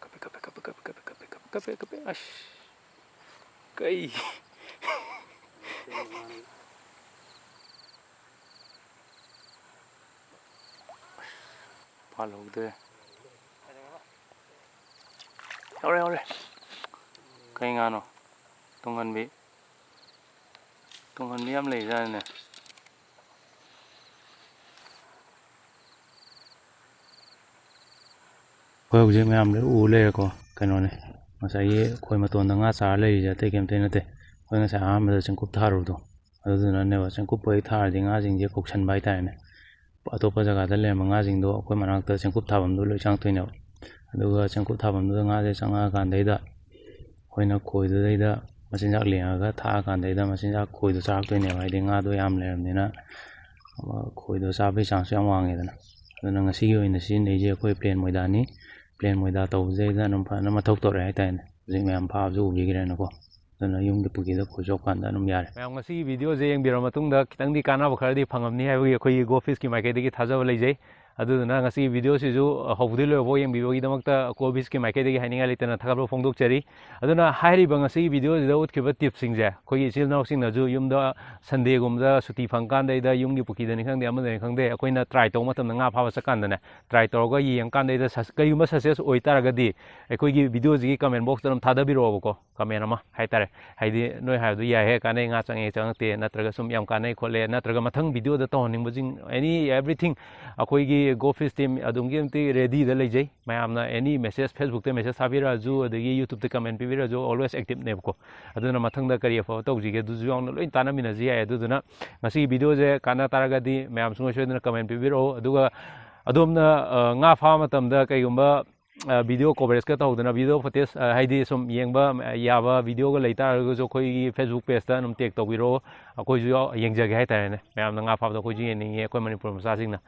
ꯀꯞꯄꯦ, ꯀꯞꯄꯦ, ꯀꯞꯄꯦ, ꯀꯞꯄꯦ, ꯀꯞꯄꯦ, ꯀꯞꯄꯦ, ꯀꯞꯄꯦ, ꯀꯞꯄꯦ, ꯀꯞꯄꯦ꯫ ꯑꯁ꯫ ꯀꯩ? ꯐꯥꯜꯍꯧꯗ꯭ꯔꯦ꯫ ꯌꯥꯎꯔꯦ, ꯌꯥꯎꯔꯦ꯫ ꯀꯩ ꯉꯥꯅꯣ? ꯇꯨꯡꯍꯟꯕꯤ꯫ ꯇꯨꯡꯍꯟꯕꯤ ꯌꯥꯝ ꯂꯩꯖꯥꯠꯅꯤꯅꯦ꯫ ꯑꯩꯈꯣꯏ ꯍꯧꯖꯤꯛ ꯃꯌꯥꯝ ꯂꯣꯏ ꯎ ꯂꯩꯔꯦꯀꯣ꯫ ꯀꯩꯅꯣꯅꯦ, ꯉꯁꯥꯏꯒꯤ ꯈꯣꯏ ꯃꯇꯣꯟꯗ ꯉꯥ ꯆꯥꯔ ꯂꯩꯔꯤꯁꯦ ꯑꯇꯩ ꯀꯩꯝꯇ ꯅꯠꯇꯦ꯫ ꯑꯩꯈꯣꯏ ꯉꯁꯥꯏ ꯑꯍꯥꯟꯕꯗ ꯆꯦꯡꯀꯨꯞ ꯊꯥꯔꯨꯕꯗꯣ, ꯑꯗꯨꯗꯨꯅꯅꯦꯕ꯫ ꯆꯦꯡꯀꯨꯞ ꯍꯦꯛ ꯊꯥꯔꯗꯤ ꯉꯥꯁꯤꯡꯁꯦ ꯀꯧꯁꯟꯕ ꯍꯥꯏꯇꯥꯔꯦꯅꯦ꯫ ꯑꯇꯣꯞꯄ ꯖꯒꯥꯗ ꯂꯩꯔꯝꯕ ꯉꯥꯁꯤꯡꯗꯣ ꯑꯩꯈꯣꯏ ꯃꯅꯥꯛꯇ ꯆꯦꯡꯀꯨꯞ ꯊꯥꯐꯝꯗꯣ ꯂꯣꯏ ꯆꯪꯉꯛꯇꯣꯏꯅꯦꯕ꯫ ꯑꯗꯨꯒ ꯆꯦꯡꯀꯨꯞ ꯊꯥꯐꯝꯗꯨꯗ ꯉꯥꯁꯦ ꯆꯪꯉꯛꯑꯀꯥꯟꯗꯩꯗ ꯑꯩꯈꯣꯏꯅ ꯈꯣꯏꯗꯨꯗꯩꯗ ꯃꯆꯤꯟꯖꯥꯛ ꯂꯦꯡꯉꯒ ꯊꯥꯛꯑꯀꯥꯟꯗꯩꯗ ꯃꯆꯤꯟꯖꯥꯛ ꯈꯣꯏꯗꯣ ꯆꯥꯔꯛꯇꯣꯏꯅꯦꯕ, ꯍꯥꯏꯗꯤ ꯉꯥꯗꯣ ꯌꯥꯝ ꯂꯩꯔꯝꯅꯤꯅ꯫ ꯑꯃ ꯈꯣꯏꯗꯣ ꯆꯥꯕꯒꯤ ꯆꯥꯡꯁꯁꯨ ꯌꯥꯝ ꯋꯥꯡꯉꯦꯗꯅ꯫ ꯑꯗꯨꯅ ꯉꯁꯤꯒꯤ ꯑꯣꯏꯅ ꯁꯤꯖꯤꯟꯅꯩꯁꯦ ꯑꯩꯈꯣꯏ ꯄ꯭ꯂꯦꯟ ꯃꯣꯏꯗꯥꯅꯤ꯫ ꯄ꯭ꯂꯦꯟ ꯃꯣꯏꯗꯥ ꯇꯧꯕꯁꯤꯗꯩꯗ ꯑꯗꯨꯝ ꯐꯖꯅ ꯃꯊꯧ ꯇꯧꯔꯛꯑꯦ ꯍꯥꯏꯇꯥꯔꯦꯅꯦ꯫ ꯍꯧꯖꯤꯛ ꯃꯌꯥꯝ ꯐꯥꯕꯁꯨ ꯎꯕꯤꯈ꯭ꯔꯦꯅꯀꯣ꯫ ꯑꯗꯨꯅ ꯌꯨꯝꯒꯤ ꯄꯨꯈ꯭ꯔꯤꯗ ꯈꯣꯏ ꯆꯣꯞꯀꯥꯟꯗ ꯑꯗꯨꯝ ꯌꯥꯔꯦ꯫ ꯃꯌꯥꯝ ꯉꯁꯤꯒꯤ ꯚꯤꯗꯤꯑꯣꯁꯦ ꯌꯦꯡꯕꯤꯔꯕ ꯃꯇꯨꯡꯗ ꯈꯤꯇꯪꯗꯤ ꯀꯥꯟꯅꯕ ꯈꯔꯗꯤ ꯐꯪꯉꯝꯅꯤ ꯍꯥꯏꯕꯒꯤ ꯑꯩꯈꯣꯏꯒꯤ ꯒꯣ ꯐꯤꯁꯀꯤ ꯃꯥꯏꯀꯩꯗꯒꯤ ꯊꯥꯖꯕ ꯂꯩꯖꯩ꯫ ꯑꯗꯨꯗꯨꯅ ꯉꯁꯤꯒꯤ ꯚꯤꯗꯤꯑꯣꯁꯤꯁꯨ ꯍꯧꯕꯗꯒꯤ ꯂꯣꯏꯕꯐꯥꯎ ꯌꯦꯡꯕꯤꯕꯒꯤꯗꯃꯛꯇ ꯒꯣ ꯐꯤꯁꯀꯤ ꯃꯥꯏꯀꯩꯗꯒꯤ ꯍꯥꯏꯅꯤꯡꯉꯥꯏ ꯂꯩꯇꯅ ꯊꯥꯒꯠꯄ ꯐꯣꯡꯗꯣꯛꯆꯔꯤ꯫ ꯑꯗꯨꯅ ꯍꯥꯏꯔꯤꯕ ꯉꯁꯤꯒꯤ ꯚꯤꯗꯤꯑꯣꯁꯤꯗ ꯎꯠꯈꯤꯕ ꯇꯤꯞꯁꯤꯡꯁꯦ ꯑꯩꯈꯣꯏꯒꯤ ꯏꯆꯤꯜ ꯏꯅꯥꯎꯁꯤꯡꯅꯁꯨ ꯌꯨꯝꯗ ꯁꯟꯗꯦꯒꯨꯝꯕꯗ ꯁꯨꯇꯤ ꯐꯪꯀꯥꯟꯗꯩꯗ ꯌꯨꯝꯒꯤ ꯄꯨꯈ꯭ꯔꯤꯗꯅꯤ ꯈꯪꯗꯦ, ꯑꯃꯗꯅꯤ ꯈꯪꯗꯦ, ꯑꯩꯈꯣꯏꯅ ꯇ꯭ꯔꯥꯏ ꯇꯧꯕ ꯃꯇꯝꯗ, ꯉꯥ ꯐꯥꯕ ꯆꯠꯀꯥꯟꯗꯅꯦ, ꯇ꯭ꯔꯥꯏ ꯇꯧꯔꯒ ꯌꯦꯡꯉꯀꯥꯟꯗꯩꯗ ꯁꯛ-, ꯀꯔꯤꯒꯨꯝꯕ ꯁꯛꯁꯦꯁ ꯑꯣꯏꯇꯥꯔꯒꯗꯤ ꯑꯩꯈꯣꯏꯒꯤ ꯚꯤꯗꯤꯑꯣꯁꯤꯒꯤ ꯀꯃꯦꯟ ꯕꯣꯛꯁꯇ ꯑꯗꯨꯝ ꯊꯥꯗꯕꯤꯔꯛꯑꯣꯕꯀꯣ, ꯀꯃꯦꯟ ꯑꯃ ꯍꯥꯏꯇꯥꯔꯦ꯫ ꯍꯥꯏꯗꯤ ꯅꯣꯏ ꯍꯥꯏꯕꯗꯣ ꯌꯥꯏꯍꯦ, ꯀꯥꯟꯅꯩ, ꯉꯥ ꯆꯪꯉꯦ ꯆꯪꯉꯛꯇꯦ, ꯅꯠꯇ꯭ꯔꯒ ꯁꯨꯝ ꯌꯥꯝ ꯀꯥꯟꯅꯩ ꯈꯣꯠꯂꯦ, ꯅꯠꯇ꯭ꯔꯒ ꯃꯊꯪ ꯚꯤꯗꯤꯑꯣꯗ ꯇꯧꯍꯟꯅꯤꯡꯕꯁꯤꯡ, any, everything, ꯑꯩꯈꯣꯏꯒꯤ ꯒꯣ ꯐꯤꯁ ꯇꯤꯝ ꯑꯗꯨꯝꯒꯤ ꯃꯇꯤꯛ ꯔꯦꯗꯤꯗ ꯂꯩꯖꯩ꯫ ꯃꯌꯥꯝꯅ any message, Facebook-ꯇ message ꯊꯥꯕꯤꯔꯛꯑꯁꯨ, ꯑꯗꯒꯤ YouTube-ꯇ comment ꯄꯤꯕꯤꯔꯛꯑꯁꯨ, always active-ꯅꯦꯕꯀꯣ꯫ ꯑꯗꯨꯅ ꯃꯊꯪꯗ ꯀꯔꯤ ꯑꯐꯕ ꯇꯧꯁꯤꯒꯦ, ꯑꯗꯨꯁꯨ ꯌꯥꯎꯅ ꯂꯣꯏ ꯇꯥꯟꯅꯃꯤꯟꯅꯁꯤ ꯌꯥꯏ꯫ ꯑꯗꯨꯗꯨꯅ ꯉꯁꯤꯒꯤ ꯚꯤꯗꯤꯑꯣꯁꯦ ꯀꯥꯟꯅ ꯇꯥꯔꯒꯗꯤ ꯃꯌꯥꯝ ꯁꯨꯡꯁꯣꯏ ꯁꯣꯏꯗꯅ comment ꯄꯤꯕꯤꯔꯛꯑꯣ꯫ ꯑꯗꯨꯒ ꯑꯗꯣꯝꯅ, ꯑ, ꯉꯥ ꯐꯥꯕ ꯃꯇꯝꯗ ꯀꯩꯒꯨꯝꯕ, ꯑ, ꯚꯤꯗꯤꯑꯣ coverage-ꯀ ꯇꯧꯗꯅ, ꯚꯤꯗꯤꯑꯣ footage, ꯑ, ꯍꯥꯏꯗꯤ ꯁꯨꯝ ꯌꯦꯡꯕ ꯌꯥꯕ ꯚꯤꯗꯤꯑꯣꯒ ꯂꯩ ꯇꯥꯔꯒꯁꯨ ꯑꯩꯈꯣꯏꯒꯤ Facebook page-ꯇ ꯑꯗꯨꯝ tag ꯇꯧꯕꯤꯔꯛꯑꯣ꯫ ꯑꯩꯈꯣꯏꯁꯨ ꯌꯥꯎ-, ꯌꯦꯡꯖꯒꯦ ꯍꯥꯏꯇꯥꯔꯦꯅꯦ꯫ ꯃꯌꯥꯝꯅ ꯉꯥ ꯐꯥꯕꯗꯣ ꯑꯩꯈꯣꯏꯁꯨ ꯌꯦꯡꯅꯤꯡꯉꯦ, ꯑꯩꯈꯣꯏ ꯃꯅꯤꯄꯨꯔ ꯃꯆꯥꯁꯤꯡꯅ꯫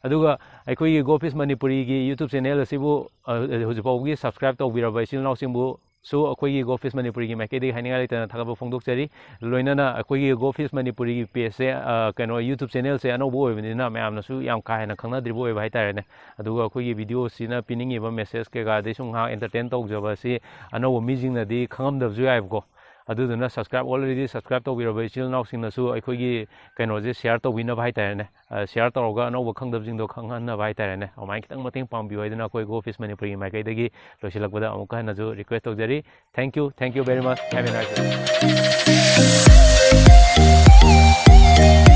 ꯑꯗꯨꯒ ꯑꯩꯈꯣꯏꯒꯤ ꯒꯣ ꯐꯤꯁ ꯃꯅꯤꯄꯨꯔꯤꯒꯤ YouTube channel ꯑꯁꯤꯕꯨ, ꯑ, ꯍꯧꯖꯤꯛ ꯐꯥꯎꯕꯒꯤ subscribe ꯇꯧꯕꯤꯔꯕ ꯏꯆꯤꯜ ꯏꯅꯥꯎꯁꯤꯡꯕꯨ ꯁꯨ ꯑꯩꯈꯣꯏꯒꯤ Go Fish ꯃꯅꯤꯄꯨꯔꯤꯒꯤ ꯃꯥꯏꯀꯩꯗꯒꯤ ꯍꯥꯏꯅꯤꯡꯉꯥꯏ ꯂꯩꯇꯅ ꯊꯥꯒꯠꯄ ꯐꯣꯡꯗꯣꯛꯆꯔꯤ꯫ ꯂꯣꯏꯅꯅ ꯑꯩꯈꯣꯏꯒꯤ Go Fish ꯃꯅꯤꯄꯨꯔꯤꯒꯤ page ꯁꯦ, ꯑ, ꯀꯩꯅꯣ, YouTube channel ꯁꯦ ꯑꯅꯧꯕ ꯑꯣꯏꯕꯅꯤꯅ ꯃꯌꯥꯝꯅꯁꯨ ꯌꯥꯝ ꯀꯥ ꯍꯦꯟꯅ ꯈꯪꯅꯗ꯭ꯔꯤꯕ ꯑꯣꯏꯕ ꯍꯥꯏꯇꯥꯔꯦꯅꯦ꯫ ꯑꯗꯨꯒ ꯑꯩꯈꯣꯏꯒꯤ video ꯁꯤꯅ ꯄꯤꯅꯤꯡꯉꯤꯕ message ꯀꯩꯀꯥ, ꯑꯗꯩ ꯁꯨꯝ ꯉꯥꯏꯍꯥꯛ entertain ꯇꯧꯖꯕ ꯑꯁꯤ ꯑꯅꯧꯕ ꯃꯤꯁꯤꯡꯅꯗꯤ ꯈꯪꯉꯝꯗꯕꯁꯨ ꯌꯥꯏꯕꯀꯣ꯫ ꯑꯗꯨꯗꯨꯅ subscribe, already subscribe ꯇꯧꯕꯤꯔꯕ ꯏꯆꯤꯜ ꯏꯅꯥꯎꯁꯤꯡꯅꯁꯨ ꯑꯩꯈꯣꯏꯒꯤ ꯀꯩꯅꯣꯁꯦ share ꯇꯧꯕꯤꯅꯕ ꯍꯥꯏꯇꯥꯔꯦꯅꯦ꯫ ꯑ, share ꯇꯧꯔꯒ ꯑꯅꯧꯕ ꯈꯪꯗꯕꯁꯤꯡꯗꯣ ꯈꯪꯍꯟꯅꯕ ꯍꯥꯏꯇꯥꯔꯦꯅꯦ꯫ ꯑꯗꯨꯃꯥꯏꯅ ꯈꯤꯇꯪ ꯃꯇꯦꯡ ꯄꯥꯡꯕꯤꯌꯨ ꯍꯥꯏꯗꯅ ꯑꯩꯈꯣꯏ Go Fish ꯃꯅꯤꯄꯨꯔꯤꯒꯤ ꯃꯥꯏꯀꯩꯗꯒꯤ ꯂꯣꯏꯁꯤꯜꯂꯛꯄꯗ ꯑꯃꯨꯛꯀ ꯍꯟꯅꯁꯨ request ꯇꯧꯖꯔꯤ꯫ Thank you, thank you very much. Have a nice day.